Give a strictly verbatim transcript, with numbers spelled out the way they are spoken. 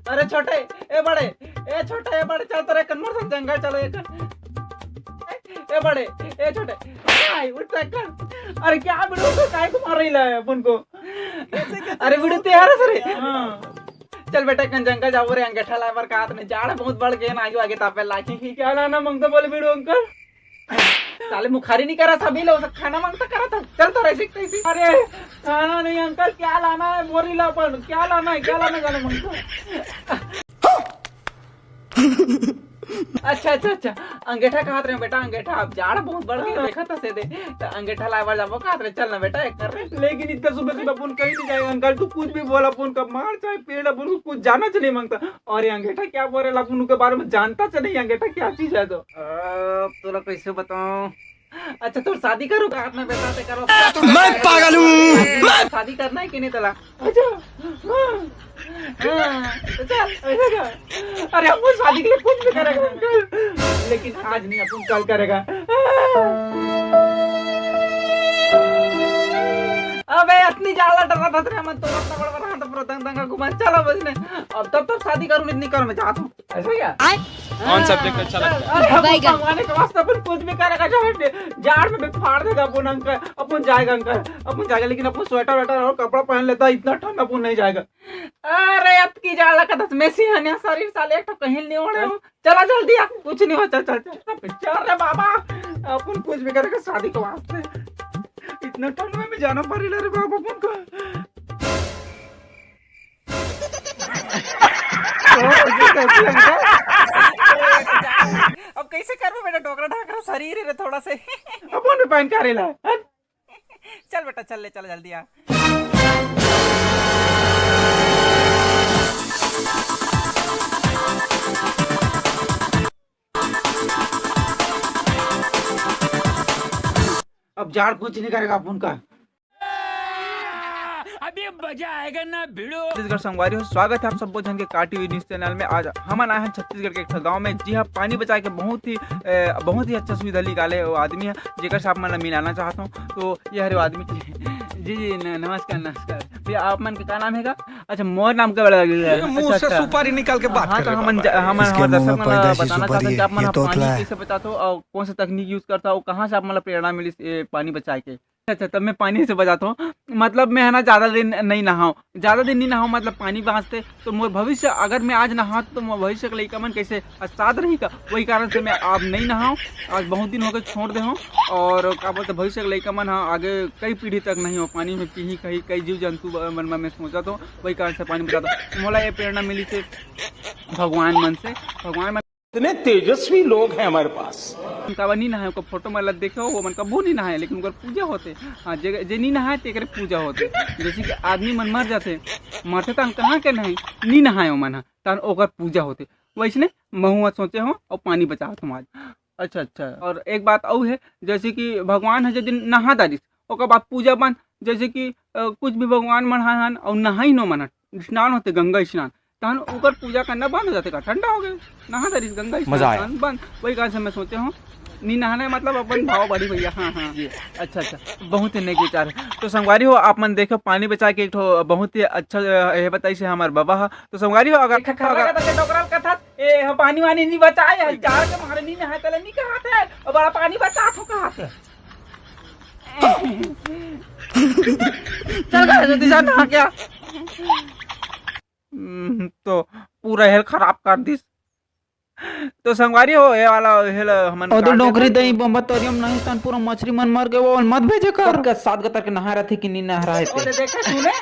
अरे छोटे, ए बड़े, ए छोटे, ए बड़े, चल तोरे कन्नड़ से जंगल चलो, ए चल। ए बड़े, ए छोटे, आई उठ तो कर। अरे क्या बिड़ू, तो काय को मार रही ला है अपन को? अरे बिड़ू, तैयार है सर? हाँ। चल बेटा, कन जंगल जाबो रे, अंगेठा लाए बर कहात में, जाड़ बहुत बढ़ गए ना, आगे आगे तापे लागी। क्या लाना मंगता बोले बिड़ू अंकल? साले मुखारी नहीं करा, सभी लोग सब खाना मांगता करा था। चल तो ऐसे कैसे? अरे खाना नहीं अंकल, क्या लाना है बोरी ला अपन, क्या लाना है, क्या लाना जाने मंगता। अच्छा अच्छा अच्छा, अंगेठा कहात रहे बेटा, अंगेठा। अब जाड़ बहुत बढ़ गए, देखा था से दे। तो अंगेठा लाए बर जाबो कहात रहे, चल ना बेटा, एक कर रहे। लेकिन इतना सुबह सुबह अपन कहीं नहीं जाएगा अंकल, तू कुछ भी बोल, अपन का मार चाहे पेड़, अपन को कुछ जाना चाहिए मंगता। और ये अंगेठा क्या बोल रहे, अपन उनके बारे में जानता चाहिए, अंगेठा क्या चीज है तो। अब तोला कैसे बताऊं? अच्छा, तोर शादी करो का अपना बेटा से करो। मैं पागल हूँ। शादी करना है कि नहीं तोला? अच्छा, हाँ, हाँ, तो चल, ऐसा कर। अरे, हम शादी के लिए कुछ भी करेगा अंकल, लेकिन आज नहीं, अपन कल करेगा। अबे, इतनी ज्यादा डरा था तेरे, मैं तो इतना बड़ा बड़ा हाथ पूरा दंग दंग घुमा। चलो बस ने, अब तब तब शादी करूँ, इतनी करूँ, मैं जाता हूँ। ऐसा क्या? आय? कौन subject अच्छा लगता है? अरे, अब बैगन। भगवान के वास्ते अपन कुछ भी करेगा, चाहे जाड़ में भी फाड़ देगा अपन अंकल, अपन जाएगा अंकल, अपन जाएगा, लेकिन अपन स्वेटर वेटर और कपड़ा पहन लेता, इतना ठंड अपन नहीं जाएगा। अरे, अतकी जाड़ लगत हस, मैं सिहनिया शरीर साले, एक ठो कहीं नहीं ओढ़े हो। चला जल्दी आ, कुछ नहीं हो, चल, चल, चल। चल रे बाबा, अपन कुछ भी करेगा शादी के वास्ते। इतना ठंड में भी जाना पड़ेला रे बाबा, अपन को। तो ये कैसे लगता है? अब कैसे करबो बेटा, डोकरा ढाकरा शरीर रे थोड़ा से। अपन भी पहन के आ रेला। चल बेटा, चल ले, चल जल्दी आ। अब जाड़ कुछ नहीं करेगा अपन का। अभी मजा आएगा ना भिड़ो। छत्तीसगढ़ संगवारी हो, स्वागत है आप सबो झन के का टीवी न्यूज चैनल में। आज हमन आए हैं छत्तीसगढ़ के एक ठो गांव में, जी हाँ, पानी बचाए के बहुत ही, ए, बहुत ही अच्छा सुविधा निकाले वो आदमी है, जेकर से आप मन ला मिलाना चाहत हूँ। तो ये हरे वो आदमी जी, जी, न-, नमस्कार, नमस्कार। भैया, आप मन के का नाम है का? अच्छा, मोर नाम का बड़ा लगे। ये मुंह अच्छा, से अच्छा। सुपारी निकाल के बात हाँ, कर तो रहे हमन बाबा। ज-, हमन इसके हमारे मुंह दर्शक में मन ला पैदाइशी बताना सुपारी चाहते हैं कि है, आप मन ये तोतला पानी है। कैसे बचाते हो और कौन से तकनीक यूज करता हो, कहाँ से आप मन ला प्रेरणा मिली, ए, पानी बचाए के? अच्छा, तब मैं पानी से बचाता हूँ। मतलब, मैं है ना, ज्यादा दिन नहीं नहाऊँ, ज्यादा दिन नहीं नहाऊँ, मतलब, पानी बाँचते, तो मोर भविष्य, अगर मैं आज नहाऊँ, तो मोर भविष्य के लइका मन कैसे साथ रही का? वही कारण से मैं अब नहीं नहाऊँ। आज बहुत दिन हो गए, छोड़ दे हूँ। और का बोलते, भविष्य के लइका मन ह आगे कई पीढ़ी तक नहीं हो पानी में पीही, कहीं कई जीव जंतु ब-, मन में मैं सोचा तो वही कारण से पानी बचाता हूँ। मोला ये प्रेरणा मिली से भगवान मन से, भगवान मन इतने तेजस्वी लोग हैं हमारे पास। काबर नी नहाए, ओकर फोटो मन ला देखे हो, वो मन कभू नी नहाए, लेकिन ओकर पूजा होते। हाँ, जे, जे नी नहाए, तेकरे पूजा होते। जैसे कि आदमी मन मर जाते, मरते तहन कहाँ के नहाए, नी नहाए ओ मन ह, तहन ओकर पूजा होते। वैसने महू ह सोचे हो और पानी बचावत हूँ आज। अच्छा, अच्छा। और एक बात और है, जैसे कि भगवान ह जे दिन नहा डारिस, ओकर बाद पूजा बंद, जैसे कि, अ, कुछ भी भगवान मन ह हन और नहाई नो मन ह, स्नान होते, गंगा स्नान, तहन ओकर पूजा करना बंद हो जाते का? ठंडा हो गए, नहा डारिस, गंगा स्नान, मजा आया। तहन बंद। वही कारण से मैं सोचे हूँ, नी नहाना है, मतलब अपन भाव बढ़ी भैया। हाँ, हाँ, ये अच्छा, अच्छा, बहुत ही नेक विचार है। तो संगवारी हो, आप मन देखो, पानी बचाए के एक ठो बहुत ही अच्छा, अ, ये बताई से हमार बाबा हा। तो संगवारी हो, अगर एक ठो खर्रा का तो डोकरा कथा, ए, हम पानी वानी नी बचाए है, जाड़ के मारे नी नहाए, तले नी कहा थे, और बड़ा पानी बचात हो कहा थे। चल गा, जल्दी जा, नहा क्या? हम्म, तो पूरा हेल खराब कर दिस। तो संगवारी हो, ये वाला हेल हमन ओ तो काट डोकरी देथन। दही बम्बा तरियम नहीं तन पूरा मछली मन मर गए, वो मत भेजे कर। कब का सात गतर के नहा रथे कि नी नहा रहे ओ, ते। दे, देखे सुने?